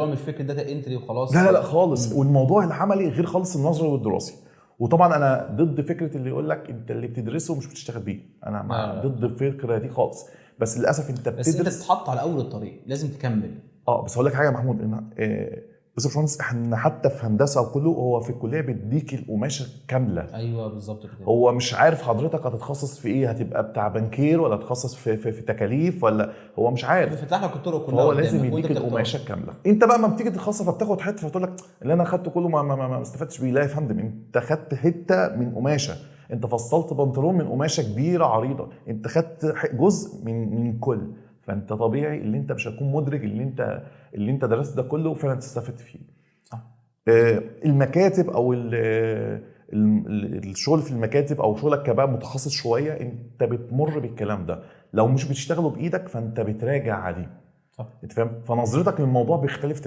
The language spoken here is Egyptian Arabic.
الموضوع مش فكرة data entry وخلاص. لا لا لا خالص. والموضوع العملي غير خالص النظري والدراسي. وطبعا انا ضد فكرة اللي يقول لك انت اللي بتدرسه مش بتشتغل بيه، انا مع لا لا. ضد الفكرة دي خالص، بس للاسف انت بس انت بتدرس. بتتحط على اول الطريق، لازم تكمل. اه، بس هقول لك حاجة يا محمود، ان بص يا باشمهندس، احنا حتى في هندسة وكله، هو في الكلية بيديك القماشه كامله. ايوه، بالظبط كده. هو مش عارف حضرتك هتتخصص في ايه، هتبقى بتاع بنكير ولا تتخصص في تكاليف ولا هو مش عارف. بيفتح لك الطرق كلها فهو قدامك لازم وانت يديك بتختار. القماشه الكامله. انت بقى ما بتيجي تتخصص فبتاخد حتة فتقول لك اللي انا اخدته كله ما استفدتش بيه. لا يا فندم، انت خدت حتة من قماشه، انت فصلت بنطلون من قماشة كبيرة عريضه، انت خدت جزء من كل، فانت طبيعي اللي انت مش هتكون مدرك اللي انت درسته ده كله فعلا تستفاد فيه. المكاتب او الشغل في المكاتب او شغلك كبقى متخصص شويه، انت بتمر بالكلام ده، لو مش بتشتغله بايدك فانت بتراجع عليه. انت فاهم؟ فنظرتك للموضوع بيختلف تماما.